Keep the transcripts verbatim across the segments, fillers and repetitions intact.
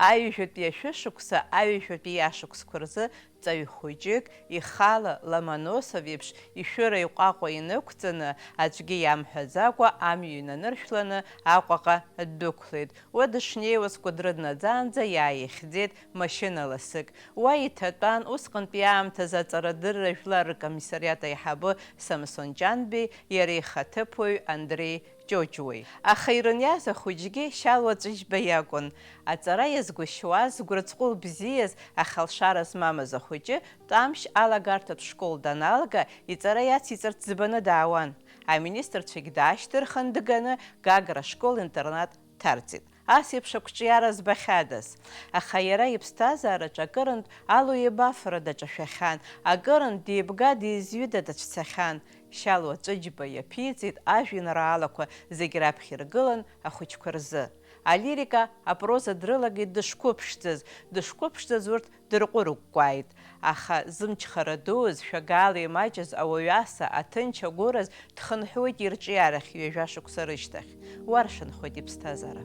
Аҩажәатәи ашәышықәса, аҩажәатәи ашықәсқәа рзы ҵаҩ хәыҷык, ихала Ломоносов иеиԥш ишәыра иҟәаҟәа инықәҵаны, аӡәгьы иамҳәаӡакәа амҩа инаныршәланы Аҟәаҟа дәықәлеит. Уа дышнеиуаз Кәыдры днаӡаанӡа иааихьӡеит машьына ласык. Уа иҭатәан усҟантәи аамҭазы аҵарадырра жәлар ркомиссариат аиҳабы Самсон Ҷанбеи иара ихаҭыԥуаҩ Андреи Ҷоҷуеи. Аха ирыниаз ахәыҷгьы Шьалуа Ҵәыџьба иакәын. Аҵара иазгәышьуаз, гәырҵҟәыл бзиаз, аха лшара змамыз ахәыҷы Тәамшь алагарҭатә школ даналга, иҵара иациҵарц ӡбаны даауан. Аминистрцәагь даашьҭырхын дганы Гагра школ-интернат дҭарҵеит. Ас еиԥш ақәҿиара збахьадаз? Аха иара иԥсҭазаараҿы акырынтә алу еибафара даҿашәахьан, акырынтә деибга-деизҩыда дацәцахьан. Шьалуа Ҵәыџьба иаԥиҵеит ажәеинраалақәа зегь раԥхьа иргылан ахәыҷқәа рзы. Алирика, апроза дрылагеит дышқәыԥшӡаз, дышқәыԥшӡаз урҭ дырҟәырыгәгәааит. Аха зымчхара дуыз, шәагаала имаҷыз ауаҩаса аҭынч агәыраз дхынҳәуеит ирҿиарахь ҩажәа шықәса рышьҭахь. Уаршанхоит иԥсҭазаара.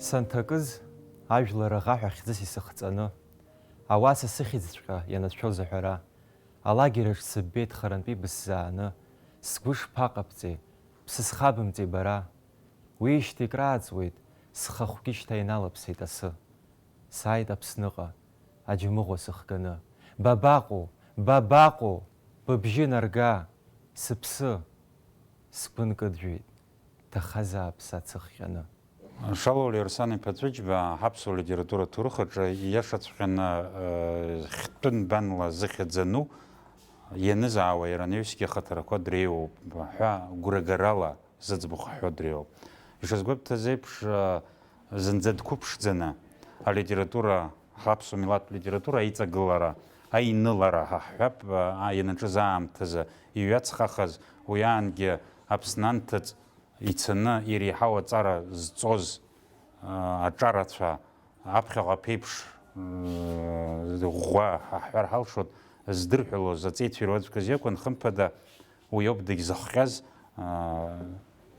Санҭакыз, ажәлар аӷа ҳәа хьӡыс исыхҵаны, ауаса сыхьӡҵәҟьа ианацәшәоз аҳәара, алагераҿ сыббеит харантәи бысзааны, сгәы шԥаҟабҵеи, бсызхабымҵеи бара? Уиижьҭеи крааҵуеит, схахәгьы шьҭа иналаԥсеит асы. Сааит Аԥсныҟа, аџьамыӷәа сыхганы. Бабаҟоу, бабаҟоу, быбжьы нарга, сыԥсы, сгәы нкыджәеит, ҭахазаап са цыхҟьаны. Шалоу Лерсан-иԥа Ҵәыџьба ҳаԥсуа литература аҭоурых аҿы ииашаҵәҟьаны, э, хьтәы нбанла зыхьӡ ану, ианызаауа иара анаҩсгьы ахаҭарақәа дреиуоуп ҳәа гәрагарала зыӡбахә ҳҳәо дреиуоуп. Ишазгәабҭаз еиԥш, э, зынӡа дқәыԥшӡаны алитература, ҳаԥсуа милаҭтә литература аиҵагылара, аинылара ҳәа ҳҳәап, э, ианаҿыз аамҭазы иҩаҵхахаз, уи аангьы Аԥсны анҭыҵ ицаны иреиҳау аҵара зҵоз, аа, аҿарацәа, аԥхьаҟа аԥеиԥш, ыы, ӷәӷәа ҳҳәар ҳалшоит, здырҳәалоз, аҵеицәа ируаӡәкыз иакәын, хымԥада, уи ауп дагьзыхҟьаз, аа,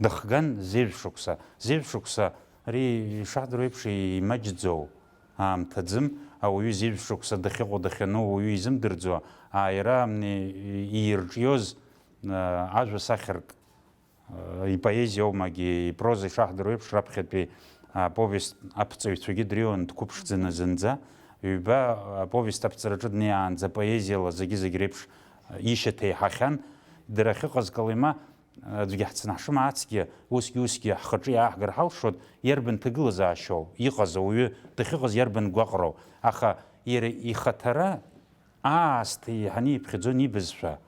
дыхган зежә шықәса. Зежә шықәса, ари ишаҳдыруа еиԥш, имаҷӡоу аамҭаӡым, ауаҩы зежә шықәса дахьыҟоу, дахьану ауаҩы изымдырӡо, ааира амни иирҿиоз, аа, ажәа сахьарк ипоезиоумагьы ипроза ишаҳдыруеиԥш, раԥхьатәи аповест аԥҵаҩцәагьы дреиуан дқәыԥшӡаны зынӡа. Ҩба аповест аԥҵараҿы днеиаанӡа поезиала зегьы-зегь реиԥш ишьаҭа еиҳахьан. Дара ахьыҟаз Калима, аӡәгьы ҳцынаҳшым ацгьы, усгьы-усгьы ҳхаҿы иааҳгар ҳалшоит, иарбан ҭагылазаашьоу, иҟаз ауаҩы дахьыҟаз иарбан гәаҟроу. Аха иара ихаҭара Аасҭа еиҳаны иԥхьаӡон ибызшәа,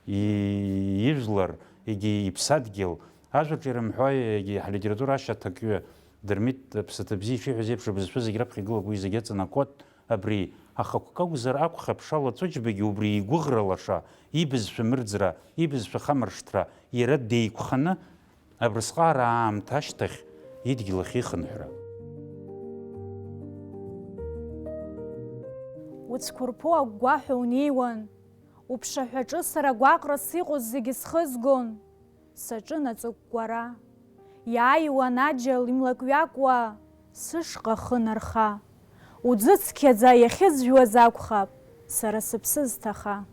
и-, ижәлар, егьи иԥсадгьыл. Ажәаҿы ирымҳәо, егьи ҳлитература ашьаҭакҩы Дырмит Ԥсаҭабзиа ишиҳәаз еиԥш, абызшәа зегь раԥхьа игылоуп, уи зегь аҵанакуеит абри. Аха акәыкк акәзар акәхап, Шалуа Ҵәыџьбагьы убри игәыӷра лаша, ибызшәа мырӡра, ибызшәа хамыршҭра, иара деиқәханы, Абрысҟаара аамҭа ашьҭахь идгьыл ахьихынҳәра. Уцәқәырԥоу агәгәаҳәа унеиуан, уԥшаҳәаҿы сара гәаҟрас иҟоу зегьы схызгон, саҿын аҵыкәкәара. Иааиуан аџьал имлакҩакуа, сышҟа ахы нарха. Уӡыцқьаӡа иахьыӡәӡәаз акәхап, сара сыԥсы зҭаха.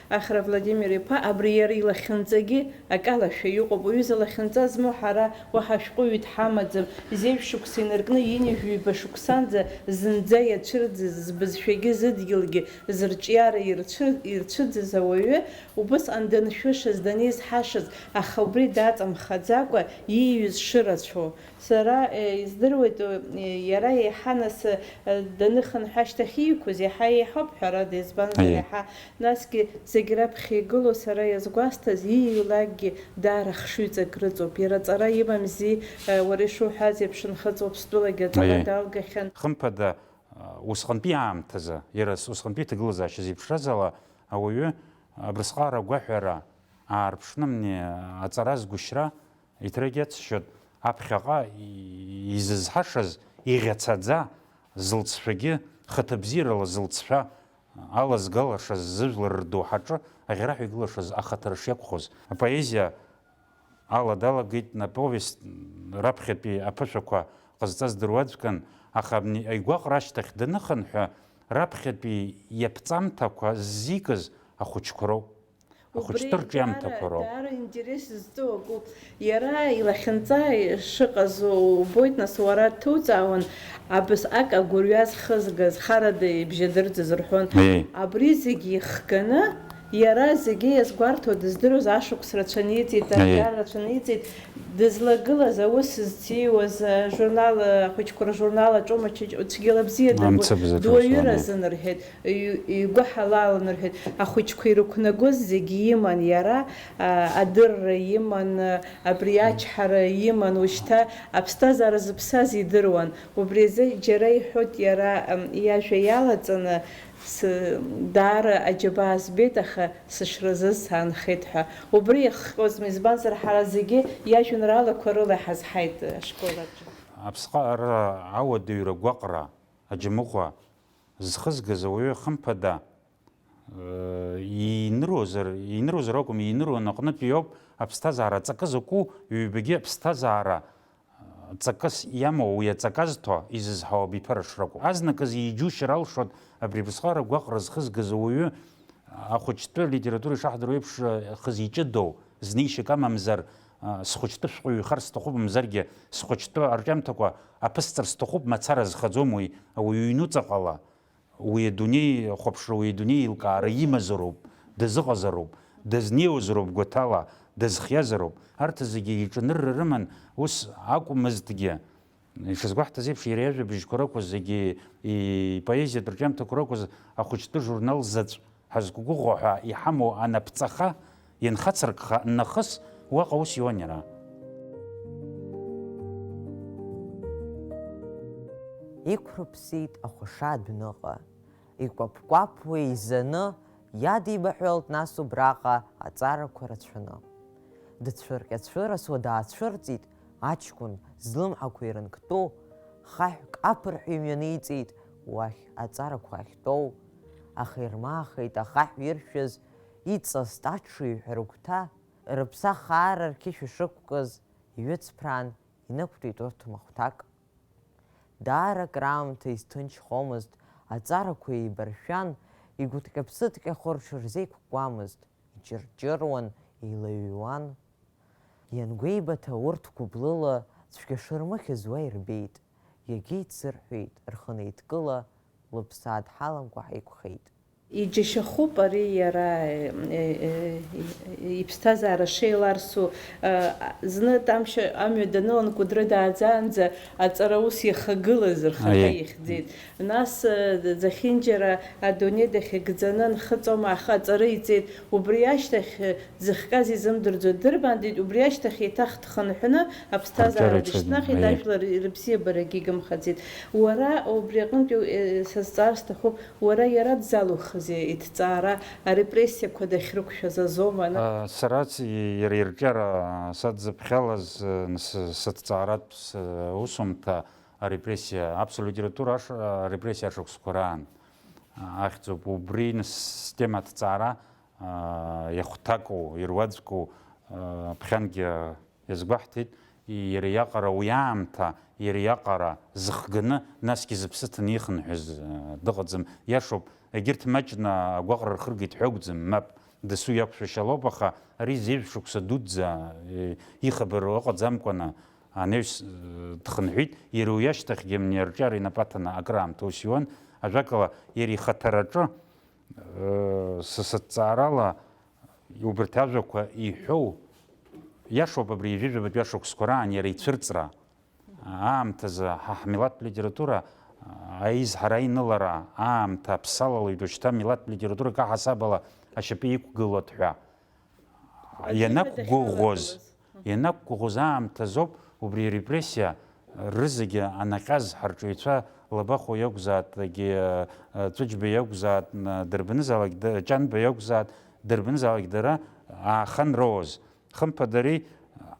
Ахра Владимир-иԥа, абри иара илахьынҵагьы акалашәа иҟоуп. Уҩыза лахьынҵа змоу ҳара уаҳа шәҟәыҩҩы дҳамаӡам. Зежә шықәса инаркны ҩынҩажәи ҩба шықәсанӡа зынӡа иацәырӡыз, збызшәагьы зыдгьылгьы зырҿиара ирцәы-, ирцәыӡыз ауаҩы, убысҟан даншәышаз, данеизҳашаз, аха убри даҵамхаӡакәа ииҩыз шырацәоу. Сара, э, издыруеит, э, иара еиҳа нас, э, даныхынҳәы ашьҭахь ииқәыз иаҳа еиҳауп, ҳәарада, избанзар, Аиеи. Иаҳа, насгьы зегь раԥхьа игылоу, сара иазгәасҭаз, ииулакгьы даара хшыҩҵак рыҵоуп. Иара ҵара имамзи, э, уара ишуҳәаз еиԥш, Нхыҵ Уаԥстәылагьы аҵара Аиеи. Далгахьан. Хымԥада, э, усҟантәи аамҭазы, иара с-, усҟантәи иҭагылазаашьа зеиԥшразала, ауаҩы абрысҟаара агәаҳәара аарԥшны амни аҵара згәышьра иҭрагьы иацшьоит, аԥхьаҟа изызҳашаз, иӷьацаӡа, зылҵшәагьы, хыҭыбзиарала зылҵшәа алазгалашаз, зыжәлар рдоуҳаҿы аӷьараҳәа игылашаз ахаҭара шиакәхоз. Апоезиа ала далагеит, аповест раԥхьатәи аԥышәақәа ҟазҵаз дыруаӡәкын, аха абни аигәаҟра ашьҭахь даныхынҳәы, раԥхьатәи иаԥҵамҭақәа ззикыз ахәыҷқәа роуп. Ахәыҷтәы рҿиамҭақәа роуп. Даара интерес зҵоу акоуп. Иара илахьынҵа шыҟаз убоит, нас, уара дҭуҵаауан, абас ак агәырҩа зхызгаз, харада ибжьадырӡыз рҳәон. Еи. Абри зегьы ихганы, иара зегьы иазгәарҭо дыздыруаз ашықәс рацәа ниҵеит, Еи. Аҿар рацәа ниҵеит, дызлагылаз, аус зҭиуаз, ажурнал, ахәыҷқәа ржурнал аҿы умачыч-, цәгьала бзиа дабо, Амцабз аҿы дуаҩыразын, рҳәеит. Ҩ-, игәы ҳалалын, рҳәеит. Ахәыҷқәа ирықәнагоз зегьы иман иара, а, адырра иман, абри ачҳара иман, ушьҭа аԥсҭазаара зыԥсаз идыруан. Убри азы џьара иҳәоит иара, ам, иажәа иалаҵаны, с-, даара аџьабаа збеит, аха сышразы саанхеит ҳәа. Убри иахҟьозма, избанзар, ҳара зегьы иажәеинраалақәа рыла иҳазҳаит ашкол аҿы. Аԥсҟара ауадаҩра гәаҟра, аџьамыӷәа, зхызгаз ауаҩы, хымԥада, э, иныруазар, иныруазар акәым, иныруан аҟнытә иоуп аԥсҭазаара аҵакы закәу, ҩбагьы аԥсҭазаара, э, ҵакыс иамоу, уи аҵакы азҭо изызҳауа абиԥара шракәу. Азныказ иџьушьар алшоит абри абасҟара агәаҟра зхызгаз ауаҩы, ахәыҷтәы литература ишаҳдыруа еиԥш, э, хыз иҷыдоу, знеишьак амамзар, э, схәыҷтәы шәҟәыҩҩхар сҭахуп, мамзаргьы схәыҷтәы арҿиамҭақәа аԥысҵар сҭахуп, мацара зхаӡом уи, ауаҩы иҩнуҵаҟала. Уи адунеи ахәаԥшра, уи адунеи еилкаара имазароуп, дазыҟазароуп, дазнеиуазароуп гәаҭала, дазхиазароуп. Арҭ зегьы иҿанырра рыман, ус акәмызҭгьы. Ишазгәаҳҭаз еиԥш, иара иажәабжьқәа ракәыз, зегьы ипоезиатә рҿиамҭақәа ракәыз, ахәыҷтәы журнал заҵә ҳазқәгәыӷуа ҳәа иҳамоу анаԥҵаха, ианхацыркха нахыс, уаҟа аус иуан иара. Иқәрыԥсеит ахәаша адәныҟа, икәаԥ-кәаԥуа еизаны, иадибаҳәалт нас убраҟа аҵарақәа рацәаны. Дцәырҟьа-цәырасуа даацәырҵит аҷкәын, злымҳақәа ирынктәу, хаҳәк аԥырҳәа имҩаниҵеит уахь аҵарақәа ахьтәоу. Аха ирмаахеит ахаҳә иршәыз, иҵаст аҽыҩҳәа рыгәҭа, рыԥсы ахаара рқьышә ишықәкыз, иҩыҵԥраан инықәтәеит урҭ махәҭак. Даара акраамҭа изҭынчхомызт, аҵарақәа еибаршәан, игәыҭҟьа-ԥсыҭҟьахо рҽырзеиқәкуамызт, иҷырҷыруан, еилаҩҩуан. Иангәеибаҭа урҭ гәыблыла цәгьа шырмыхьыз уа ирбеит, иагьеицырҳәеит рхы неидкыла, лыԥсы адҳаламкәа ҳаиқәхеит. Иџьашьахәуп ари иара, э, э, э, иԥсҭазаара шеиларсу. Э, зны Тамшьа амҩа данылан, Кәыдры дааӡаанӡа аҵара ус иахагылаз рхаҭа Аиеи. Ихьӡеит. Нас, э, зехьынџьара адунеи дахьыгӡаны нхыҵуама, аха аҵара иҵеит. Убри ашьҭахь, э, дзыхҟьаз изымдырӡо дырбаандеит, убри ашьҭахь еиҭах дхынҳәны аԥсҭазаара Аҿар иҽазны, дышьҭнахит, аиеи. Ажәлар рыбзиабарагьы игымхаӡеит. Уара убри аҟынтәи, э, сазҵаар сҭахуп, уара иара дзалухызеи иҭҵаара, арепрессиақәа дахьрықәшәаз азоума, ана? А, сара ц-, иара ирҿиара садзыԥхьалаз, э, сы-, сыҭҵааратә сусумҭа арепрессиа, аԥсуа литература аш-, арепрессиа ашықәсқәа раан, а, ахьӡуп. Убри система аҭҵаара, а, иахәҭаку, ируаӡәку, а, ԥхьангьы иазгәаҳҭеит, иара иаҟара уи аамҭа, иара иаҟара зыхганы, насгьы зыԥсы ҭаны ихынҳәыз, а, дыҟаӡам. Иашоуп, егьырҭ маҷны агәаҟра рхыргеит ҳәа акәӡам, мап, дасу иақәшәашьа лоуп, аха ари зежә шықәса дуӡӡа, е, ихабар ыҟаӡамкәаны, анаҩс, э, дхынҳәит, иара уи ашьҭахьгьы амни арҿиара инапы аҭаны акраамҭа ус иуан, ажәакала, иара ихаҭараҿы, э, са сыҭҵаарала, убарҭ ажәақәа иҳәоу, иашоуп абри ҩажәижәабатәи ашықәсқәа раан иара ицәырҵра, аамҭазы ҳа ҳмилаҭтә литература, аизҳара, аинылара, аамҭа аԥсалалоит, уажәшьҭа милаҭтә литературак аҳасабала ашьапы иқәгылоит ҳәа. Аӡәы ианақәгәыӷуаз, дахьалагылаз. Ианақәгәыӷуаз аамҭазоуп убри арепрессиа рызегьы анаҟьаз ҳарҿиаҩцәа Лабахәуа иакәзааит, егьи, э, Ҵәыџьба иакәзааит, н-, дарбанызаалак д-, Ҷанба иакәзааит, дарбанызаалак дара, ааханроуаз. Хымԥада ари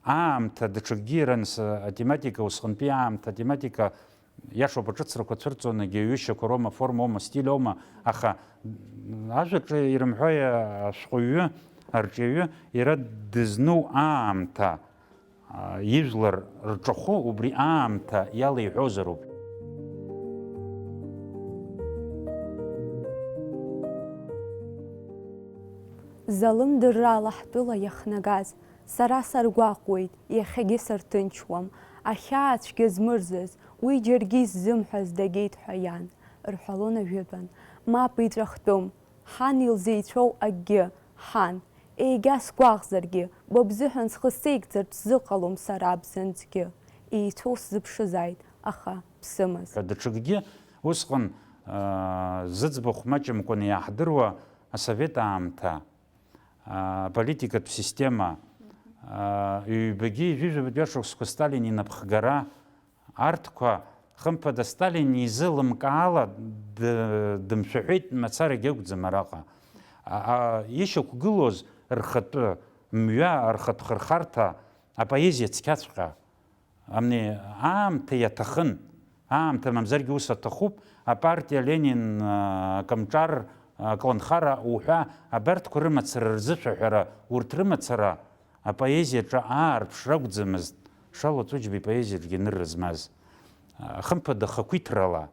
аамҭа даҽакгьы иран, с-, атематика, усҟантәи аамҭа атематика иашоуп, аҿыцрақәа цәырҵуан, егьаҩышьақәа роума, формоума, стиль аума, аха ажәаҿы ирымҳәои ашәҟәыҩҩы, арҿиаҩы иара дызну аамҭа, а, ижәлар рҿахәы убри аамҭа иалеиҳәозароуп. Залым дыррала ҳтәыла иахнагаз, сара саргәаҟуеит, иахьагьы сырҭынчуам, ахьаа цәгьа змырзыз, уи џьаргьы исзымҳәаз дагеит ҳәа иан, рҳәалон ажәытәан. Мап иҵәахтәым, ҳан илзеицәоу акгьы, ҳан, егьа сгәаҟзаргьы, ба бзыҳәан схы сеигӡартә сзыҟалом сара бзанҵгьы, еицәоу сзыԥшызааит, аха бсымаз. Ҳәа даҽакгьы усҟан, аа, зыӡбахә маҷымкәаны иааҳдыруа асовет аамҭа, аа, аполитикатә система, аа, ҩбагьы ҩажәижәабатәи ашықәсқәа Сталин инапхгара, арҭқәа, хымԥада, Сталин изы лымкаала д-, дымшәаҳәеит мацарагьы акәӡам араҟа. А, а, ишьақәгылоз рхатәы мҩа, рхатә хырхарҭа апоезиа цқьаҵәҟьа. Амни, аамҭа иаҭахын, аамҭа мамзаргьы ус аҭахуп, апартиа, Ленин, а, акомҿар, а, аколнхара уҳәа, абарҭқәа рымацара рзышәаҳәара, урҭ рымацара апоезиаҿы аарԥшра акәӡамызт, Шало Ҵәыџьба ипоезиаҿгьы анырра змаз. А, хымԥада, хақәиҭрала,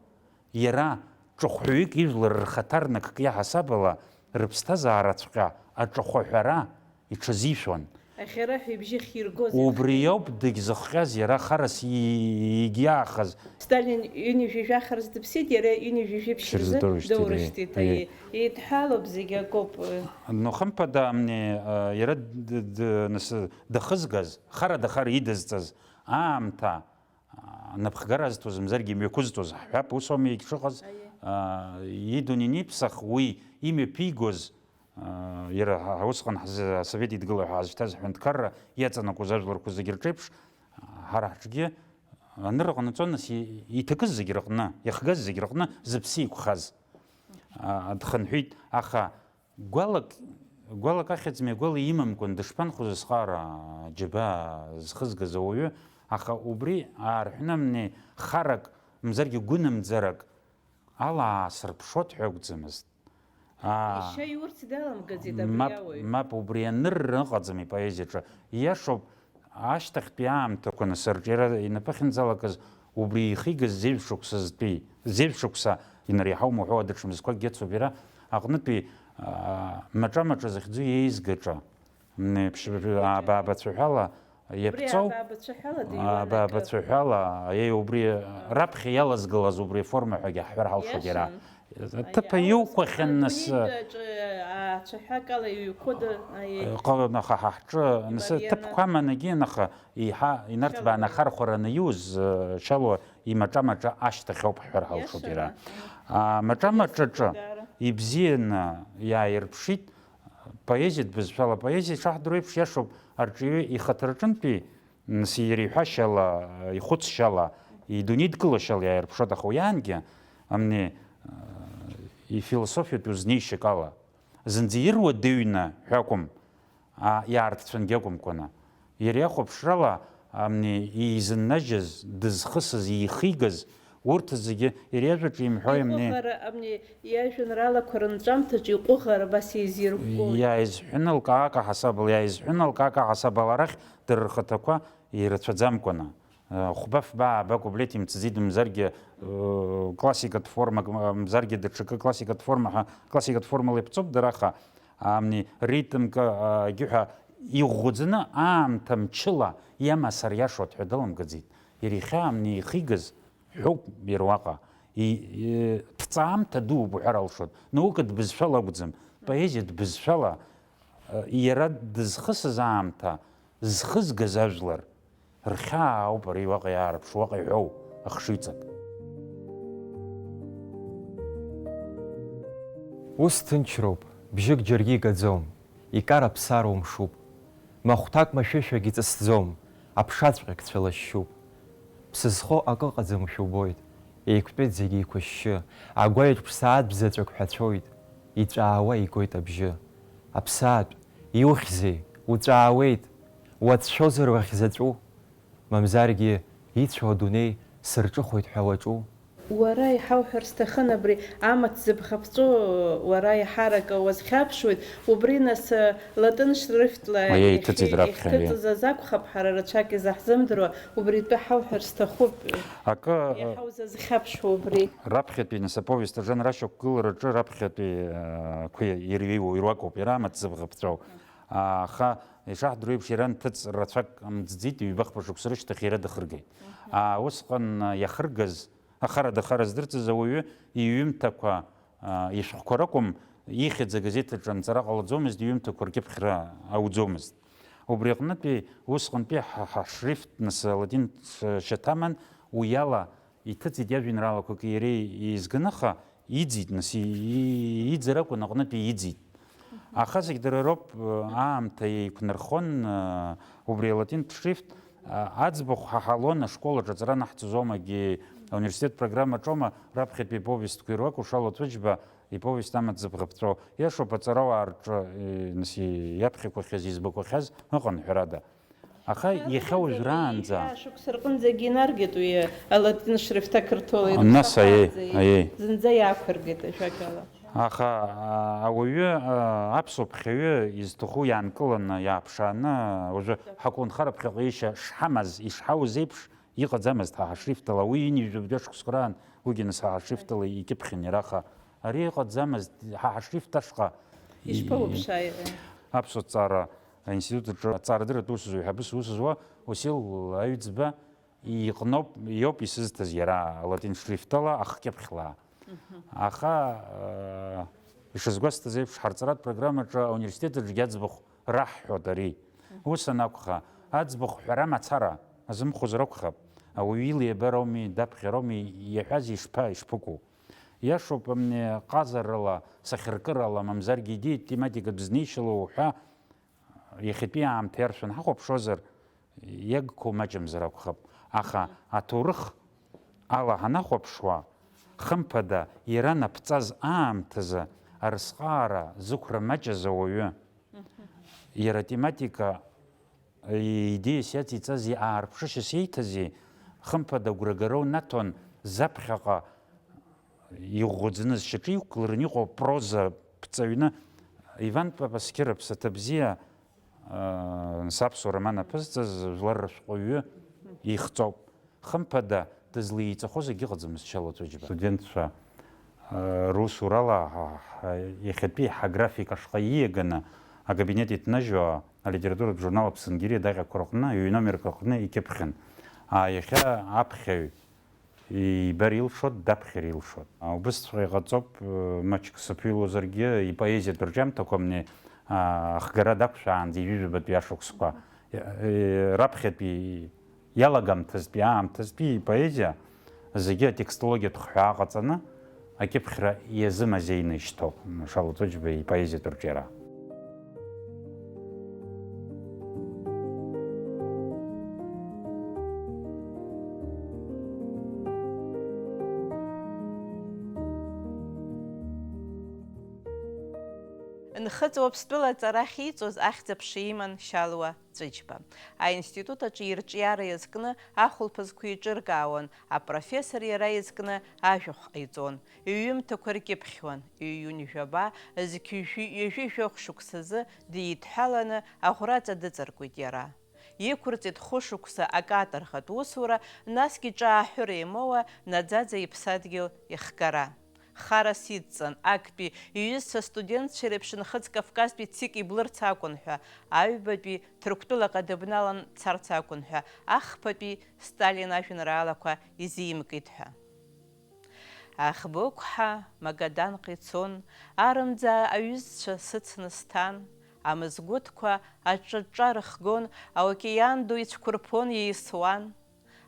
иара ҿахәҳәаҩык ижәлар рхаҭарнакк иаҳасабала рыԥсҭазаараҵәҟьа аҿахәаҳәара иҽазишәон. Ахьара ҳәа ибжьы ахьиргоз Убри иахҟьон. Иоуп дагьзыхҟьаз иара харас и-, егьиаахаз. Сталин ҩынҩажәи жәаха рзы дыԥсит, иара ҩынҩажәи жәиԥшь рзы Шьырзы доурышьҭит, доурышьҭит, аиеи. Аиеи. Еидҳәалоуп, зегь акоуп. Но хымԥада, амни, а, иара д-, д-, д-, нас дахызгаз, хара дахар идызҵаз аамҭа, а, напхгара азҭоз, мзаргьы имҩақәызҵоз, ҳҳәап, ус ауми егьшыҟаз, Аиеи. А, идунеи аниԥсах уи имҩаԥигоз, а, иара ҳа-, усҟан ҳзы-, Асовет Еидгыла ҳәа ҳазшьҭаз аҳәынҭқарра иаҵанакуаз ажәларқәа зегьы рҿеиԥш, а, ҳара ҳҿгьы анырра ҟанаҵон, нас и-, иҭакыз зегь рыҟны, иахгаз зегь рыҟны зыԥсы еиқәхаз, а, дхынҳәит, аха гәалак, гәалак ахьӡ-мҩа гәала имамкәан дышԥанхоз, зхара џьабаа зхызгаз ауаҩы, аха убри аарҳәны амни харак, мзаргьы гәынамӡарак ала аасырԥшуа дҳәа акәӡамызт. Аа, Ишьа иурц даламгаӡеит абри мап, ауаҩ. Мап, убри анырра ыҟаӡам ипоезиаҿы. Ииашоуп, ашьҭахьтәи аамҭақәа, нас, арҿиара инапы ахьынӡалакыз, убри ихигаз зежә шықәсазтәи, зежә шықәса инареиҳаума уҳәауа, даҽа мызқәакгьы ыцуп иара, аҟнытәи, аа, маҿа-маҿа захьӡу иеизгаҿа, мне, ԥшь-, ааба-, аабацәаҳәала, Иаԥҵоу, абаабацәа ҳәала дыҩуан акы. Абаабацәа ҳәала, еи, убри раԥхьа иалазгалаз убри аформа ҳәагьы ҳҳәар ҳалшоит иара. Иашан. Аҭыԥ Аиаауаз иуқәахьан нас, адунеитәаҿы, ацәаҳәакала иҩқәоу ды-, аиеи. Ҟалон, аха ҳа ҳҿы, нас, Имариана. Ҭыԥқәа аманагьы, аха еиҳа инарҭбааны Шьалуа. Ахархәара анаиуз, шьалуа имаҿа-маҿа ашьҭахь ауп ҳҳәар ҳалшоит иара. Иашан. А, маҿа-маҿаҿы Иашан, даара. Ибзианы иааирԥшит. Поезиатә бызшәала, апоезиа ишаҳдыруа еиԥш, иашоуп, арҿиаҩы ихаҭараҿынтәи, м, иреиҳәашьала, ихәыцшьала, идунеидкылашьала иааирԥшуеит, аха уи аангьы, амни, ифилософиатә узнеишьак ала, зынӡа ируадаҩны ҳәа акәым, а, иаарҭцәангьы акәымкәаны. Иара иахәаԥшрала, амни, изыннажьыз, дызхысыз, ихигаз, урҭ зегьы иара иажәаҿы имҳәои, амни. Иҟәыӷара, амни, иажәеинраалақәа рынҵәамҭаҿы иҟәыӷара абас еизиркәкәоит. Иааизҳәны лкаак аҳасабала, иааизҳәны лкаак аҳасабала арахь дара рхаҭақәа ирацәаӡамкәаны. Э, хәба-фба, ааба куплет имцаӡеит, мзаргьы, э, классикатә формак, м-, мзаргьы даҽакы классикатә форма ҳәа, классикатә формала иԥҵоуп дара, аха, амни, ритмк, а, гьы ҳәа иӷәӷәаӡаны аамҭа мчыла иамасар иашоит ҳәа даламгаӡеит. Иара ихьаа амни ихигаз ҳәоуп иара уаҟа. И-, и-, ҭҵаамҭа дууп уҳәар алшоит. Наукатә бызшәала акәӡам, поезиатә бызшәала, а, иара дызхысыз аамҭа, зхызгаз ажәлар, рхьаа ауп ари уаҟа иаарԥшу, уаҟа иҳәоу ахшыҩҵак. Ус ҭынчроуп, бжьык џьаргьы игаӡом, икара ԥсароу мшуп. Махәҭак машәышәагь иҵысӡом, аԥшаҵәҟьагь цәалашьшьуп. Ԥсы зхоу акы ыҟаӡамшәа убоит, еиқәтәеит зегьы еиқәышьшьы, агәаҩатә ԥсаатә бзаҵәык ҳәацәоит, иҵәаауа игоит абжьы. Аԥсаатә, Иухьзеи, уҵәаауеит, уацәшәозар уахьзаҵәу, мамзаргьы ицәоу адунеи сырҿыхоит ҳәа уаҿу? Уара иҳауҳәар сҭахын абри амаҭ зыбӷаԥҵәо, уара иаҳарак уазхьаԥшуеит, убри нас, латын шрифтла Аиеи, иахьи-, иҭыҵит раԥхьа, аиеи. Иахьҭыҵыз азакәхап, ҳара рацәак изаҳзымдыруа, убритәы ҳауҳәар сҭахуп. Акы, Иаҳа узазхьаԥшуа убри. Раԥхьатәи, нас, аповест аҿы анрашьақәгылараҿы раԥхьатәи, а, қәа ирҩеиуоу ируакуп, иара амаҭ зыбӷаԥҵәоу. Аха, ишаҳдыруеиԥш, иара нҭыҵ рацәак мӡӡеит, ҩба-хԥа шықәса рышьҭахь иара дахыргеит. Мгм. А, усҟан, а, иахыргаз, ахара дахара здырӡыз ауаҩы иҩымҭақәа, а, ишәҟәқәа ракәым, ихьӡ агазеҭ аҿы анҵара ҟалаӡомызт, иҩымҭақәа ркьыԥхьра ауӡомызт. Убри аҟнытәи, усҟантәи ҳа, ҳашрифт, нас, алатин ш-, шьаҭаман, уи ала иҭыҵит иажәеинраалақәак иареи еизганы, аха иӡит, нас, и-, и-, иӡара акәын аҟнытәи иӡит. Аха зегь дара роуп, э, аамҭа еиқәнархон, э, убри алатинтә шрифт, э, аӡбахә ҳаҳалон ашкол аҿы аҵара анаҳҵоз оумагьы, ауниверситет программаҿоума раԥхьатәи аповестқәа ируакәу Шало Ҵәыџьба иповест амаҭ зыбӷаԥҵәо. Иашоуп, аҵарауаа рҿы, э, нас, иаԥхьақәахьаз, избақәахьаз ыҟан, ҳәарада. Аха иахьа уажәраанӡа. Иахьа шықәса рҟынӡагьы инаргеит уи алатин шрифт ақырҭуа Нас, аиеи, ирыԥсахааӡа, аиеи. Зынӡа иақәыргеит, ажәакала. Аха, а, ауаҩы, а, аԥсуа ԥхьаҩы изҭаху иаанкыланы, иааԥшааны, уажәы ҳаколнхара ԥхьаҟа ишьа шҳамаз, ишҳауз еиԥш, иҟаӡамызт ҳа ҳашрифтала. Уи ҩынҩажәи жәабатәи ашықәсқәа раан уигьы нас ҳа ҳашрифтала икьыԥхьын иара, аха ари ыҟаӡамызт, ҳа ҳашрифт ашҟа. Ишԥауԥшааи? Аԥсуа ҭҵаара аинститут аҿы аҭҵаарадырратә усзуҩ ҳәа абыс ус зуа Уасил Аҩӡба иҟноуп, иоуп исызҭаз иара алатин шрифтала ахкьыԥхьла. Мгм. Аха, э, ишазгәасҭаз еиԥш, ҳарҵаратә программаҿы ауниверситет аҿгьы аӡбахә раҳҳәоит ари. Ус анакәха, аӡбахә ҳәара мацара азымхозар акәхап. Ауаҩы илеибар ауми, даԥхьар ауми, иаҳәаз ишԥа-, ишԥыкәу? Иашоуп, амни, ҟазарала, сахьаркырала, мамзаргьы идеиатә тематикатә знеишьала уҳәа, иахьатәи аамҭа иаршәын ҳахәаԥшуазар, иагқәоу маҷымзар акәхап. Аха аҭоурых ала ҳанахәаԥшуа, хымԥада, иара наԥҵаз аамҭазы арысҟаара зықәра маҷыз ауаҩы, иара атематика идеиас иациҵази аарԥшышьас иеиҭази, хымԥада, агәрагара унаҭон заԥхьаҟа иӷәӷәаӡаны зшьаҿы иқәлараны иҟоу апроза ԥҵаҩны Иван Папасқьыр аԥсаҭа бзиа, аа, саԥсуа роман аԥызҵаз жәлар рышәҟәыҩҩы ихҵоуп. Хымԥада, дызлеиҵахо зегь ыҟаӡамызт Шьалуа Ҵәыџьба. Студентцәа, аа, русурала ҳа, ҳа, иахьатәи ҳаграфик ашҟа ииаганы акабинет иҭнажьуа алитературатә журнал Аԥсынгьери адаҟьақәа рҟны, ҩномерк аҟны икьыԥхьын. Аа, иахьа аԥхьаҩ ибар илшоит, даԥхьар илшоит. Убысҵәҟьа иҟаҵоуп, маҷк сыԥыҩлозаргьы, ипоезиатә рҿиамҭақәа амни, ахгара дақәшәаанӡа ҩажәижәабатәи ашықәсқәа, раԥхьатәи иалагамҭазтәи аамҭазтәи ипоезиа зегьы атекстологиатә хҳәаа ҟаҵаны, акьыԥхьра иазымазеины ишьҭоуп Шьалуа Ҵәыџьба ипоезиатә рҿиара. Нхыҵ Уаԥстәыла аҵара ахьиҵоз ахьӡ-аԥша иман Шьалуа Ҵәыџьба. Аинститут аҿы ирҿиара иазкны ахәылԥазқәа еиҿыркаауан, апрофессор иара изкны ажәахә ҟаиҵон, иҩымҭақәа ркьыԥхьуан, иҩ-, ҩажәи жәаба, зқьи жәшәи ҩажәи жәохә шықәсазы дидҳәаланы аӷәраҵа дыҵаркуеит иара. Иқәырҵеит хәышықәса акаторӷатә усура, насгьы ҿааҳәыра имоуа наӡаӡа иԥсадгьыл ихгара. Харас идҵан, актәи иҩызцәа студентцәа реиԥш Нхыҵ Кавказтәи ЦИК иблырц акәын ҳәа, аҩбатәи Ҭырқәтәылаҟа дыбналан дцарц акәын ҳәа, ахԥатәи Сталин ажәеинраалақәа изимкит ҳәа. Аӷбақәҳа Магаданҟа ицон, арымӡаа аҩызцәа сыцны сҭан, амызгәыҭқәа аҿҿа-ҿҿа рыхгон, аокеан ду ицәқәырԥон, еисуан.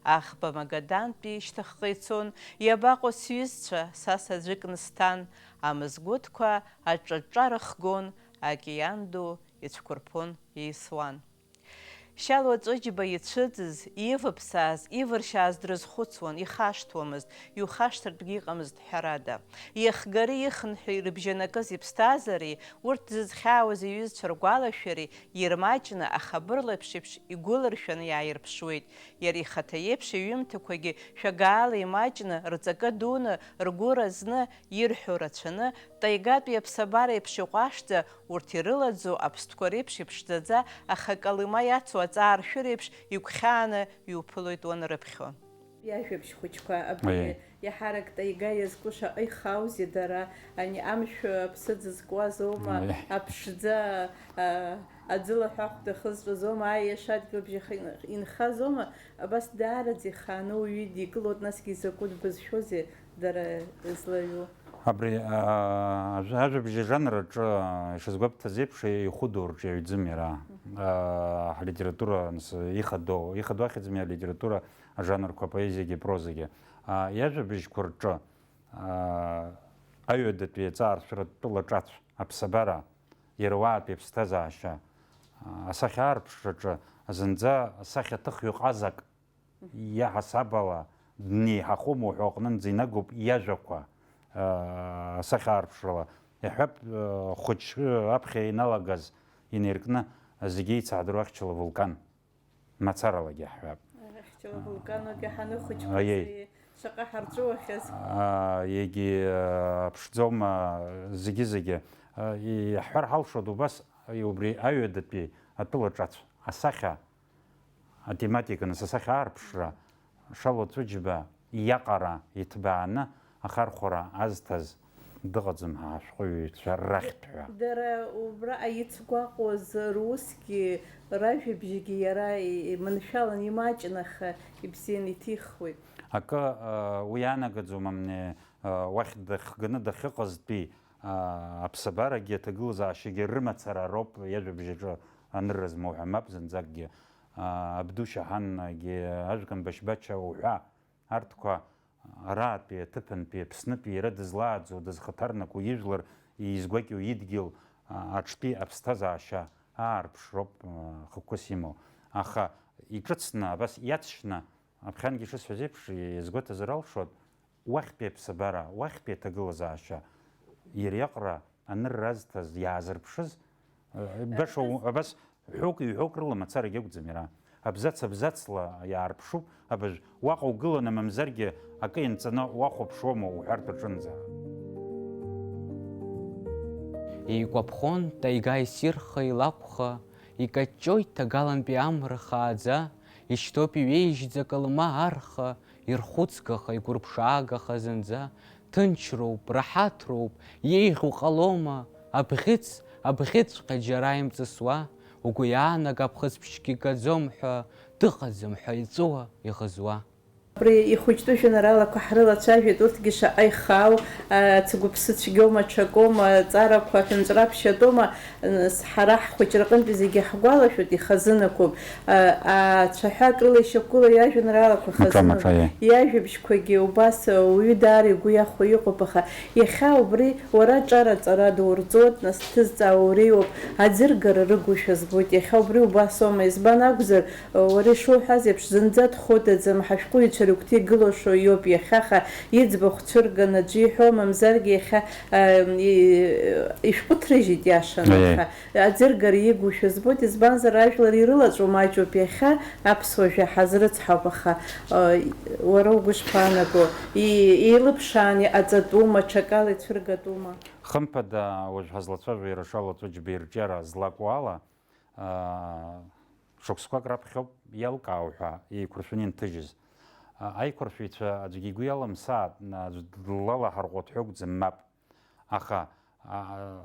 Аӷба Магадантәи ишьҭахьҟа ицон, иабаҟоу сҩызцәа, са саӡәыкны сҭан, амызгәыҭқәа аҿҿа-ҿҿа рыхгон, аокеан ду ицәқәырԥон, еисуан. Шьалуа Ҵәыџьба ицәыӡыз, ивыԥсааз, ивыршьааз дрызхәыцуан, ихашҭуамызт, иухашҭыртәгьы иҟамызт, ҳәарада. Ихгари ихынҳәи рыбжьанакыз иԥсҭазаареи, урҭ зызхьаауаз иҩызцәа ргәалашәареи ирмаҷны, ахабырлаԥшеиԥш игәылыршәаны иааирԥшуеит. Иара ихаҭа иеиԥш иҩымҭақәагьы шәагаала имаҷны, рҵакы дуны, ргәы разны, ирҳәо рацәаны, таигатәи аԥсабара еиԥш иҟәашӡа, урҭ ирылаӡо аԥстәқәа реиԥш иԥшӡаӡа, аха акалима иацу аҵааршәыра еиԥш игәхьааны иуԥылоит уанрыԥхьо. Иажәабжь хәыҷқәа абри Аиеи. Иаҳарак таига иазку шаҟа ихаузеи дара, ани амшә аԥсы ӡызкуазоума, Аиеи. Аԥшӡа, а, аӡылаҳәахәда хызҵәазома, аиаша адгьылбжьаха ин-, инхазоума, абас даараӡа ихааны уаҩы идикылоит, насгьы изакәытә бызшәоузеи дара излаҩу? Абри, аа, ажә-, ажәабжь ажанр аҿы, аа, ишазгәабҭаз еиԥш, ихәыдоу рҿиаҩӡам иара. Мгм. Аа, ҳлитература, нас, ихадоу, ихадоу ахьӡми алитература ажанрқәа, апоезиагьы, апрозагьы. Аа, иажәабжьқәа рҿы, аа, аҩадатәи аҵааршәыратә тәыла ҿацә, аԥсабара, иара уаатәи аԥсҭазаашьа, аа, асахьа аарԥшраҿы зынӡа асахьаҭыхҩы ҟазак иаҳасаб ала днеиҳахома уҳәа аҟнынӡа инагоуп иажәақәа, аа, асахьа аарԥшрала. Иаҳҳәап, аа, хәыҷ аԥхьа иналагаз инаркны зегьы еицаҳдыруа Ахьчала вулкан, мацаралагьы иаҳҳәап. Ахьчала вулканоуп иаҳаны хәыҷқәа Аиеи. Шаҟа ҳарҵәыуахьаз. Аа, егьи, аа, ԥшӡоума, зегьы-зегьы. Аа, иаҳҳәар ҳалшоит убас, убри аҩадатәи атәыла ҿацә асахьа атематика, нас асахьа аарԥшра, Шалуа Ҵәыџьба иаҟара иҭбааны ахархәара азҭаз дыҟаӡам ҳа ҳашәҟәыҩҩцәа рахьтә ҳәа. Дара убра аицгәаҟуаз русгьы, ражәабжьгьы иара иманшәалан имаҷын, аха ибзианы иҭихуеит. Акы, а, уи иаанагаӡом, амни, а, уахь дахганы дахьыҟазтәи, а, аԥсабарагьы аҭагылазаашьагьы рымацара роуп иажәабжь аҿы анырра змоу ҳәа, мап зынӡакгьы, а, Абду Шьаҳангьы, Ажәкамбашь Бача уҳәа, арҭқәа араатәи аҭыԥантәи Аԥснытәи иара дызлааӡо, дызхаҭарнаку ижәлар, изгәакьоу идгьыл, а, аҿтәи аԥсҭазаашьа аарԥшроуп, а, хықәкыс имоу. Аха иҿыцны, абас иаҵшьны, аԥхьангьы ишысҳәаз еиԥш, иазгәаҭазар алшоит, уахьтәи аԥсабара, уахьтәи аҭагылазаашьа иара иаҟара анырра азҭаз, иаазырԥшыз, э, баша Арҭ- у-, абас ҳәоук-ҩҳәоук рыла мацарагьы акәӡам иара. Абзац-абзацла иаарԥшуп, абыржә уаҟа угыланы мамзаргьы акы ианҵаны уахәаԥшуама уҳәартә аҿынӡа. Еикәаԥхон тайга исирха илакәха, икаҷҷоит ҭагалантәи амра хааӡа, ишьҭоуп иҩеижьӡа калма арха, ирхәыцгаха, игәырԥшаагаха зынӡа, ҭынчроуп, раҳаҭроуп, иеиӷьу ҟалома, абӷьыц, абӷьыцҵәҟьа џьара имҵысуа, угәы иаанага аԥхыӡ ԥшьгьы гаӡом ҳәа, дыҟаӡам ҳәа иҵәыуа, иӷызуа. Абри ихәыҷтәы жәеинраалақәа ҳрылацәажәеит, урҭгьы шаҟа ихаау, ацгәыԥсы цәгьоума, ҽакоума, аҵарақәа аҳәынҵәра ԥшьатәома, нас, ҳара ҳхәыҷра аҟынтәи зегьы ҳгәалашәоит, ихазынақәоуп. А, ацәаҳәак рыла ишьақәгылоу иажәеинраалақәа Маҿа, хазыноуп. Маҿа, иа. Иажәабжьқәагьы убас ауаҩы даара игәы иахәо иҟоуп, аха иахьа убри уара аҿар аҵара ду урҵоит, нас, дҭызҵаауа уреиуоуп, аӡыргара рыгушәа збоит, иахьа убри убасоума, избан акәзар, уара ишуҳәаз еиԥш, зынӡа дхәыдаӡам, ҳашәҟәыҩҩцәа рыгәҭа игылашо иоуп иахьа, аха иӡбахә цәырган аӡәы иҳәо, мамзаргьы иахьа, а, и-, ишәҟәыҭрыжьит иашаны, Аиеи. Аха аӡыргара игушәа збоит, избанзар, ажәлар ирылаҵәо маҷуп иахьа, аԥсуа жәа ҳазрыцҳауп, аха, а, уара угәы шԥаанаго, и-, еилыԥшаан иҟаҵатәума, ҽакала ицәыргатәума? Хымԥада, уажә ҳазлацәажәо иара Шалуа Ҵәыџьба ирҿиара злакәу ала, аа, шықәсқәак раԥхьоуп иалкаау ҳәа еиқәыршәаны инҭыжьыз. А, аиқәыршәаҩцәа аӡәгьы игәы иалымсааит, аӡә длалаҳарӷәӷәа дҳәа акәӡам, мап. Аха, а,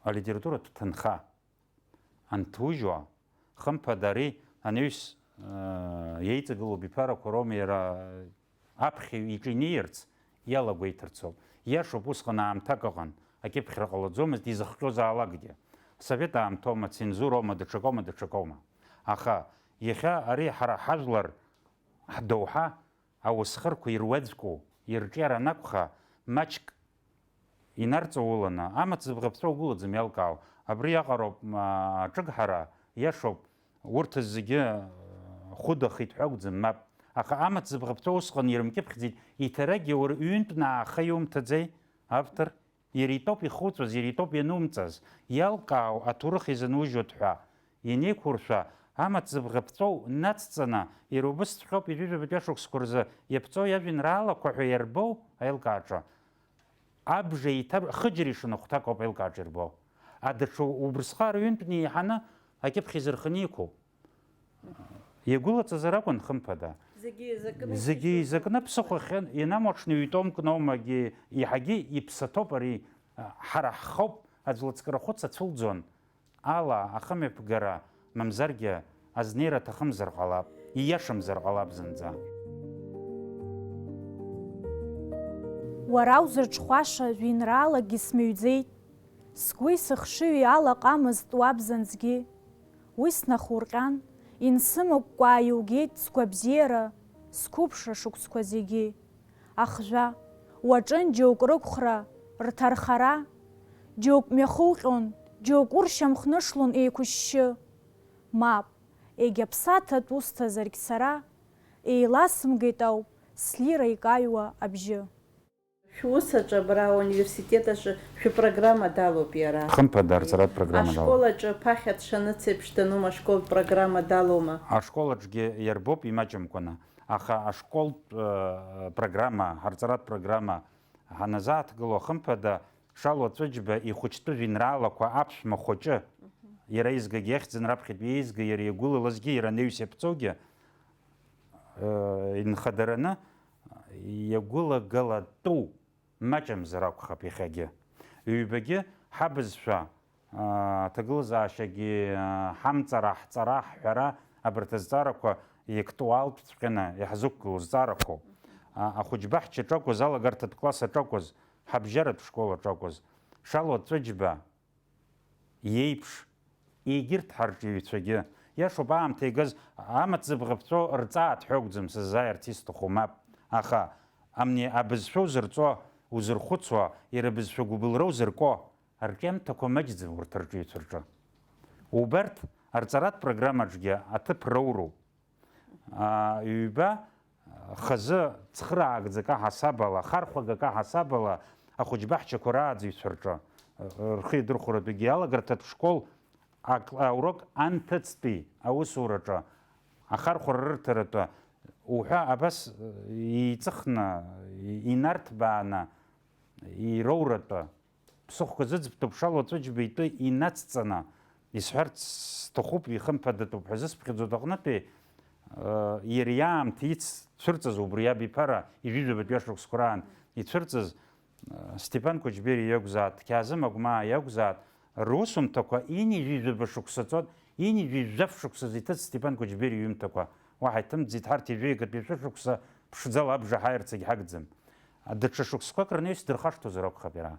алитературатә ҭынха анҭужьуа, хымԥада, ари анаҩс, а, иеиҵагылоу абиԥарақәа роума иара аԥхьаҩ иҿы инеирц иалагәеиҭарц ауп. Иашоуп, усҟан аамҭак ыҟан, акьыԥхьра ҟалаӡомызт, изыхҟьозаалакгьы. Асовет аамҭоума, ацензуроума, даҽакоума, даҽакоума. Аха иахьа ари ҳара ҳажәлар, ҳдоуҳа, ауасхырқәа ируаӡәку ирҿиара анакәха, маҷк инарҵауланы, амаҭ зыбӷаԥҵәа угәылаӡам иалкаау. Абри иаҟароуп, м, аҿыгҳара, иашоуп, Урҭ зегьы хәыдахеит ҳәа акәӡам, мап. Аха амаҭ зыбӷаԥҵәо усҟан ирымкьыԥхьӡеит, иҭарагьы уара ҩынтә нааха иумҭаӡеи, автор? Иара итәоуп ихуҵәаз, иара итәоуп ианумҵаз, иалкаау аҭоурых изанужьуеит ҳәа. Ианеиқәуршәа, амаҭ зыбӷаԥҵәоу нацҵаны, иара убысҵәҟьоуп ҩажәижәабатәи ашықәсқәа рзы иаԥҵоу иажәеинраалақәа ҳәа иарбоу аилкааҿы. Абжа еиҭа хыџьара ишаны хәҭак ауп аилкааҿы ирбо. Адаҽа убрысҟак рҩынтә неиҳаны акьыԥхь изырханы иқәуп. Иагәылаҵазар акәын, хымԥада. Зегьы еизакны Зегьы еизакны ԥсыхәа ахьын, ианамуаҽны ҩ-томкноумагьы, еиҳагьы иԥсаҭоуп ари, ҳара ҳхоуп, аӡә лыцкарахәыц ацәылӡон. Ала, ахымҩаԥгара, мамзаргьы азнеира аҭахымзар ҟалап, ииашамзар ҟалап зынӡа. Уара узырҽхәаша жәеинраалагьы смыҩӡеит, сгәи сыхшыҩи алаҟамызт уабзанҵгьы. Уи снахурҟьан, инсымыкәкәаа иугеит сгәабзиара, сқәыԥшра шықәсқәа зегьы. Ахжәа, уаҿын џьоук рықәхра, рҭархара, џьоук мҩахуҟьон, џьоук уршьамхнышлон еиқәышьшьы. Мап, егьа ԥсаҭатә усҭазаргь сара, еиласымгеит ауп слира икаҩуа абжьы. Шәус аҿы абра ауниверситет аҿы шәыпрограмма далоуп иара. Хымԥада, арҵаратә программа далоуп. Ашкол аҿы ԥахьа дшаныцеиԥш данума ашколтә программа далоума? Ашкол аҿгьы иарбоуп имаҷымкәаны, аха ашколтә, э, программа, арҵаратә программа ҳаназааҭгыло, хымԥада, Шало Ҵәыџьба ихәыҷтәы жәеинраалақәа аԥшәма хәыҷы, иара изгагьы ихьӡын раԥхьатәи еизга, иара иагәылалазгьы, иара анаҩс иаԥҵоугьы, э, инхадараны иагәылагалатәу маҷымзар акәхап иахьагьы. Ҩбагьы ҳабызшәа, аа, аҭагылазаашьагьы, аа, ҳамҵара, ҳҵара, ҳҳәара, абарҭ азҵаарақәа иактуалтәҵәҟьаны иаҳзықәгылоу зҵаарақәоуп. А, ахәыҷбаҳча аҿы акәыз, алагарҭатә класс аҿы акәыз, ҳабжьаратә школ аҿы акәыз, Шало Ҵәыџьба иеиԥш, егьырҭ ҳарҿиаҩцәагьы. Иашоуп, аамҭа игаз амаҭ зыбӷаԥҵәо рҵааит ҳәа акәӡам сыззааирц исҭаху, мап. Аха, амни абызшәа узырҵо, узырхәыцуа, иара абызшәа гәыбылра узырко, арҿиамҭақәа маҷӡам урҭ арҿиаҩцәа рҿы. Убарҭ арҵаратә программаҿгьы аҭыԥ роуроуп. Аа, ҩба, хазы цхыраагӡак аҳасабала, хархәагак аҳасабала ахәыҷбаҳчақәа рааӡаҩцәа рҿы, рхы идырхәаратәгьы алагарҭатә школ ак-, аурок анҭыҵтәи аусураҿы, ахархәара рырҭаратәы уҳәа абас еиҵыхны, инарҭбааны ироуратәы. Ԥсыхәа зыӡбҭоуп Шало Ҵәыџьба итәы инацҵаны, исҳәарц сҭахуп, ихымԥадатәуп ҳәа зысԥхьаӡо аҟнытәи, э, иара иаамҭа иццәырҵыз убри иабиԥара ижәижәабатәи ашықәсқәа раан ицәырҵыз, э, Степан Кәыҷбери иакәзааит, Қьаазым Агәмаа иакәзааит, русумҭақәа ини жәижәаба шықәса ҵуан, ини жәижәаф шықәсазы иҭыҵ Степан Кәыҷбери иҩымҭақәа уаҳа иҭымҵӡеит, ҳарҭ ижәеигатәи шәышықәса ԥшӡала абжа ҳаирц егьҳагӡам. Даҽа шықәсқәак рнаҩс дырхашҭуазар акәхап иара.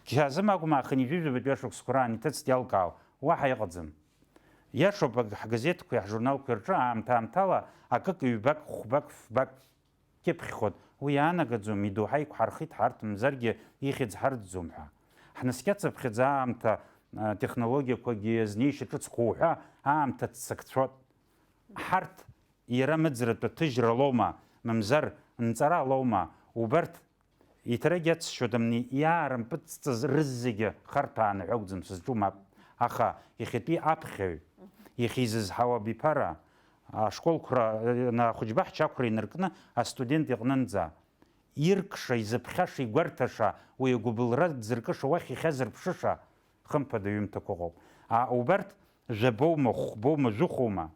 Қьаазым Агәмаа хынҩажәижәабатәи ашықәсқәа раан иҭыҵт иалкаау, уаҳа иҟаӡам. Иашоуп, аг-, ҳгазеҭқәеи ҳжурналқәеи рҿы аамҭа-аамҭала акык, ҩбак, хәбак, фбак кьыԥхьхоит. Уи иаанагаӡом, идоуҳа иқәҳархеит ҳарҭ, мамзаргьы ихьӡ ҳарӡӡом ҳәа. Ҳнаскьацыԥхьаӡа аамҭа, а, технологиақәагьы азнеишьа ҿыцқәа уҳәа, аамҭа ццакцәоит. Ҳарҭ иара мыӡратәы ҭыжьралоума, мамзар нҵаралоума, убарҭ Иҭарагь иацсшьоит амни иаарымпыҵҵыз рызегьы харҭәааны ҳәа акәӡам сызҿу, мап. Аха иахьатәи аԥхьаҩ, иахьа изызҳауа абиԥара, ашколқәра, ахәыҷбаҳча ақәра инаркны астудент иҟнынӡа, иркша, изыԥхьаша, игәарҭаша, уи агәыбылра дзыркыша, уахь ихьазырԥшыша, хымԥада ҩымҭақәа ыҟоуп. А, убарҭ жәабоума, хәбоума, жәыхәоума,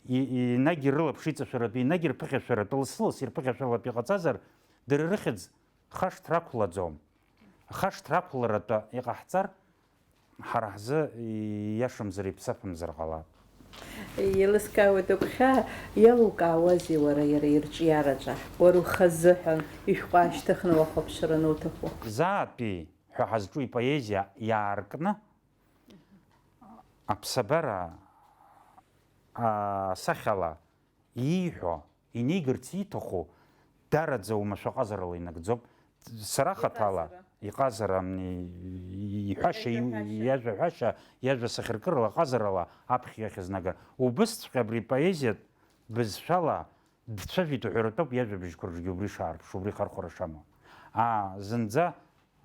и-, енагь рылаԥш иҵашәаратәы, енагь рԥыхьашәаратәы, лассы-ласс ирԥыхьашәалартә иҟаҵазар, дара рыхьӡ хашҭра ақәлаӡом. Хашҭра ақәларатәы иҟаҳҵар, ҳара ҳзы ииашамзар, иԥсафымзар ҟалап. Еилыскаауеит агәхьаа, иалукаауазеи уара иара ирҿиараҿы? Уара ухазыҳәан ишәҟәы аашьҭыхны уахәаԥшыр ануҭаху? Заатәи ҳәа ҳазҿу ипоезиа иааркны, аԥсабара асахьала ииҳәо, инеигарц ииҭаху дараӡа оумашәа ҟазарала инагӡоуп. Сара хаҭала, Иҟазара. Иҟазара, м, и-, иҳәашьа, иажәа ҳәашьа, иажәа сахьаркырала, ҟазарала аԥхьа иахьызнагар. Убысҵәҟьа абри поезиатә бызшәала дцәажәеит уҳәаратәоуп иажәабжьқәа рҿгьы убри шаарԥшу, убри хархәара шамоу. Аа, зынӡа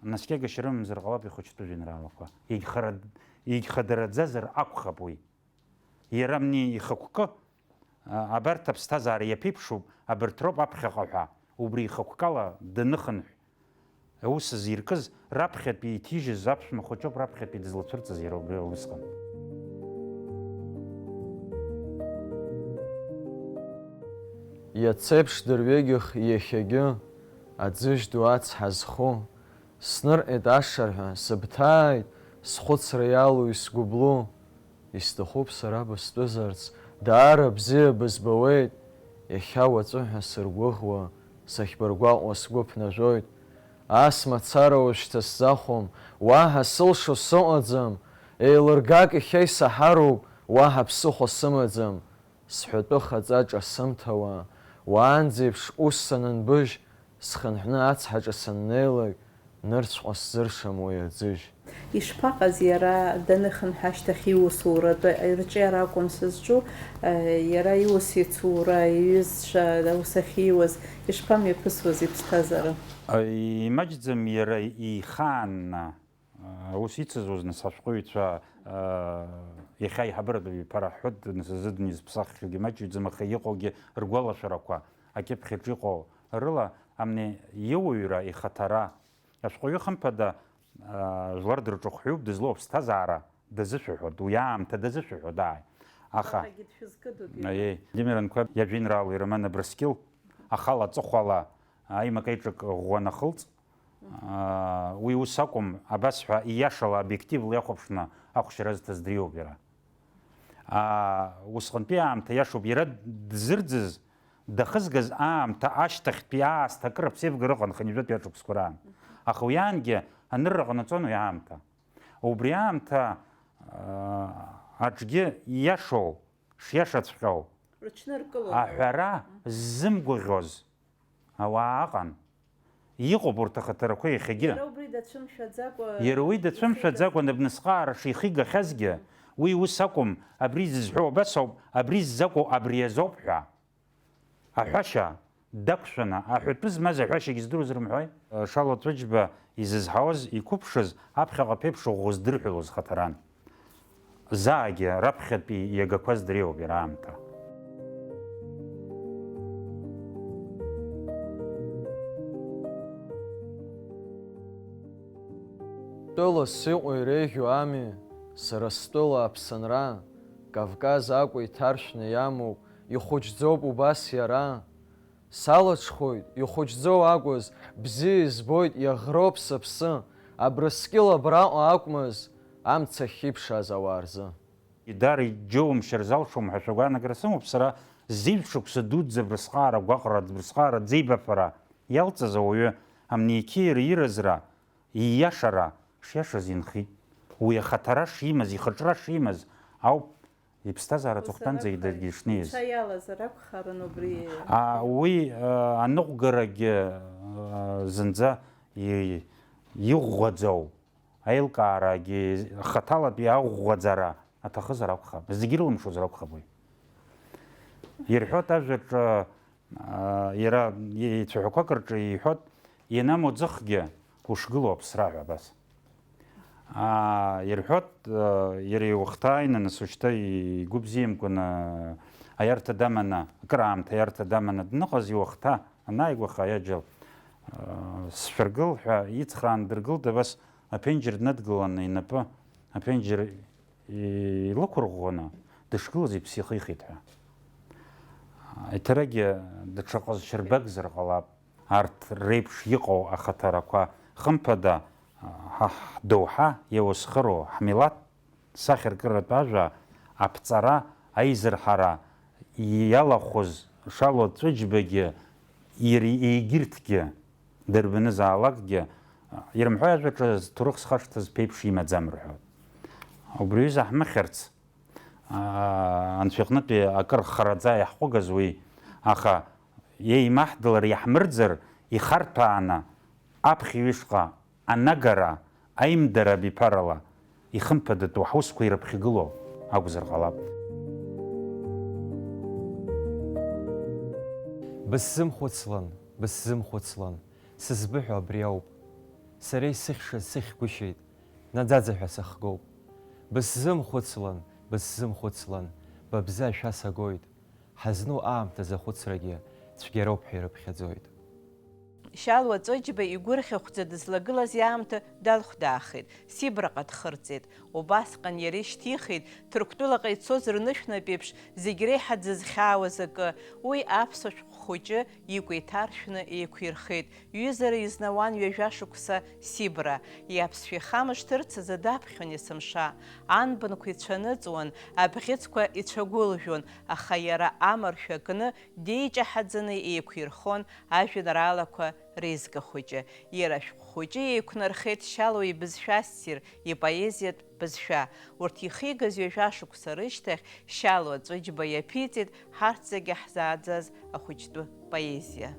наскьагашьа рымамзар ҟалап ихәыҷтәы жәеинраалақәа. Егьхара-, егьхадараӡазар акәхап уи. Иара амни ихықәкы, а, абарҭ аԥсҭазаара иаԥеиԥшуп, абарҭ роуп аԥхьаҟа ҳәа, убри ихықәкала даныхынҳә, аус зиркыз, раԥхьатәи иҭижьыз аԥшәма хәыҷоуп раԥхьатәи дызлацәырҵыз иара убри усҟан. Иацеиԥш дырҩегьых иахьагьы аӡыжь ду ацҳа зху, снырҟьеит ашырҳәа, сыбҭааит, схәыцра иалоу исгәыблу. Исҭахуп сара быстәызарц, даара бзиа бызбауеит, иахьа уаҵәы ҳәа сыргәыӷуа, сахьбыргәаҟуа сгәы ԥнажәоит. Ас мацара уажәшьҭа сзахәом, уаҳа сылшо сыҟаӡам, еилыргак иахьа исаҳароуп, уаҳа ԥсыхәа сымаӡам, сҳәатәы хаҵа ҿасымҭауа, уаанӡеиԥш ус санынбыжь, схынҳәны ацҳаҿа саннеилак, нырцәҟа сзыршам уи аӡыжь. Ишԥаҟаз иара даныхынҳә ашьҭахь иусуратә рҿиара акәым сызҿу, иара иус ицура, иҩызцәа аус ахьиуаз, ишԥамҩаԥысуаз иԥсҭазаара? Имаҷӡам иара ихаанна, аус ицызуаз, нас, ашәҟәыҩҩцәа, иахьа аиҳабыратә абиԥара ҳҳәоит, нас, зыдын изԥсаххьоугьы маҷҩӡам, аха иҟоугьы ргәалашәарақәа акьыԥхьаҿ иҟоу рыла, амни иуаҩра, ихаҭара, Ашәҟәыҩы, хымԥада, аа, жәлар дырҿыхәҳәуп, дызлоу аԥсҭазаара дазышәаҳәоит, уи аамҭа дазышәаҳәоит, ааи. Аха, Ахагьы дшәызкыдоуп, Аиеи, Владимир Анқәаб иажәеинраала ирыман Абрыскьыл, ахала аҵыхәала аимак-аиҿак ӷәӷәа анахылҵ, аа, уи ус акәым, абас ҳәа ииашала, обиективла иахәаԥшны ахәшьара зҭаз дриоуп иара. Аа, усҟантәи аамҭа иашоуп, иара дзырӡыз, дахызгаз аамҭа ашьҭахьтәи аасҭа акыр аԥсеивгара ыҟан хынҩажәатәи ашықәсқәа раан. Аха уи аангьы анырра ҟанаҵон уи аамҭа. Убри аамҭа, аа, аҿгьы ииашоу, шиашаҵәҟьоу Рыҽныркылон. Аҳәара ззымгәаӷьуаз ауаа ыҟан. Иҟоуп урҭ ахаҭарақәа иахьагьы. Иара убри дацәымшәаӡакәа Иара уи дацәымшәаӡакәа ихигахьаз. Набнысҟаара шихигахьазгьы, уи ус акәым, абри зызҳәоу абас ауп, абри ззакәу абри азоуп ҳәа. Аҳәашьа дақәшәаны, аҳәатәы змаз аҳәашьагьы здыруаз рымҳәои? Шалуа Ҵәыџьба изызҳауаз, иқәыԥшыз, аԥхьаҟа ԥеиԥш ӷәӷәа здырҳәалоз хаҭаран. Заагьы раԥхьатәи иагақәаз дреиуоуп иара аамҭа. Тәылас иҟоу иреиӷьу ами, сара стәыла Аԥсынра, Кавказ акәу иҭаршәны иамоуп, ихәыҷӡоуп убас иара. Салаҽхәоит, ихәыҷӡоу акәыз, бзиа избоит, иаӷроуп сыԥсы, Абрыскьыл абраҟа акәмыз, амца ахьиԥшааз ауаа рзы. Дара иџьоумшьар залшом ҳәа шәагәаанагара сымоуп, сара зеижә шықәса дуӡӡа абрысҟаара гәаҟра, абрысҟаара ӡеибафара иалҵыз ауаҩы, амни иқьиара иразра, ииашара шиашаз инхеит. Уи ахаҭара шимаз, ихаҿра шимаз ауп. Иԥсҭазаара Ус аҵыхәтәанӡа анакәха, идагьы шнеиз. Ицәа иалазар акәхарын убри. А, уи, а, аныҟәгарагьы, а, зынӡа и-, иӷәӷәаӡоу, аилкаарагьы хаҭалатәи аӷәӷәаӡара аҭахызар акәхап, зегьы ирылымшозар акәхап уи. Ирҳәоит ажәаҿы, а, иара ицәаҳәақәак рҿы иҳәоит, ианамоу ӡыхгьы ушгылоу аԥсра ҳәа абас. Аа, ирҳәоит, э, иара иуахҭа ааины, нас, уажәшьҭа игәы бзиамкәаны аиарҭа даманы, акыраамҭа аиарҭа даманы дныҟәаз, иуахҭа анааигәаха аиаџьал, э, сшәыргыл ҳәа ицхрааны дыргылт, абас аԥенџьыр днадгыланы инапы аԥенџьыр илықәырӷәӷәаны дышгылаз иԥсы ихихит ҳәа. Еиҭарагьы даҽа ҟазшьарбагзар ҟалап. Арҭ реиԥш иҟоу ахаҭарақәа, хымԥада, ҳа ҳдоуҳа иауасхыроу ҳмилаҭ сахьаркыратә ажәа аԥҵара, аизырҳара иалахәыз Шалуа Ҵәыџьбагьы, иара егьырҭгьы дырбанызаалакгьы, ирымҳәои ажәаҿы зҭоурых зхашҭыз ԥеиԥш имаӡам рҳәоит. Убри аҩыза ҳмыхьырц, аа, Анцәа иҟнытәи акыр хараӡа иаҳҟәыгаз уи, аха еимаҳдалар, иаҳмырӡыр, ихарҭәааны аԥхьаҩ ишҟа Анагара, аимдара абиԥарала, ихымԥадатәу ҳусқәа ирыԥхьагылоу акәзар ҟалап. Бысзымхәыцлан, бысзымхәыцлан, сызбыҳәо абри ауп. Сара исыхьшаз сыхьгәышьеит, наӡаӡа ҳәа сыхгоуп. Бысзымхәыцлан, бысзымхәыцлан, ба бзы ашәа сагоит. Ҳазну аамҭазы ахәыцрагьы цәгьароуп ҳәа ирыԥхьаӡоит. Шьалуа Ҵәыџьба игәырӷьахәӡа дызлагылаз иаамҭа далхәдаахеит, Сибраҟа дхырҵеит. Убасҟан иара ишьҭихит Ҭырқәтәылаҟа ицоз рнышәнатә еиԥш зегь реиҳа дзызхьаауаз акы, уи аԥсуа шәҟә хәыҷы икәа иҭаршәны еиқәирхеит, ҩызара изнауан ҩажәа шықәса Сибра, иаԥсшәа ихамышҭырц азы даԥхьон есымша, анбанқәа ицәаныҵуан, абӷьыцқәа ицәагәылжәон, аха иара амаршәа кны деиҷаҳаӡаны еиқәирхон ажәеинраалақәа реизга хәыҷы. Иара ашәҟә хәыҷы еиқәнархеит Шьалуа ибызшәа ссир, ипоезиатә бызшәа. Урҭ ихигаз ҩажәа шықәса рышьҭахь Шьалуа Ҵәыџьба иаԥиҵеит ҳарҭ зегьы ҳзааӡаз ахәыҷтәы поезиа.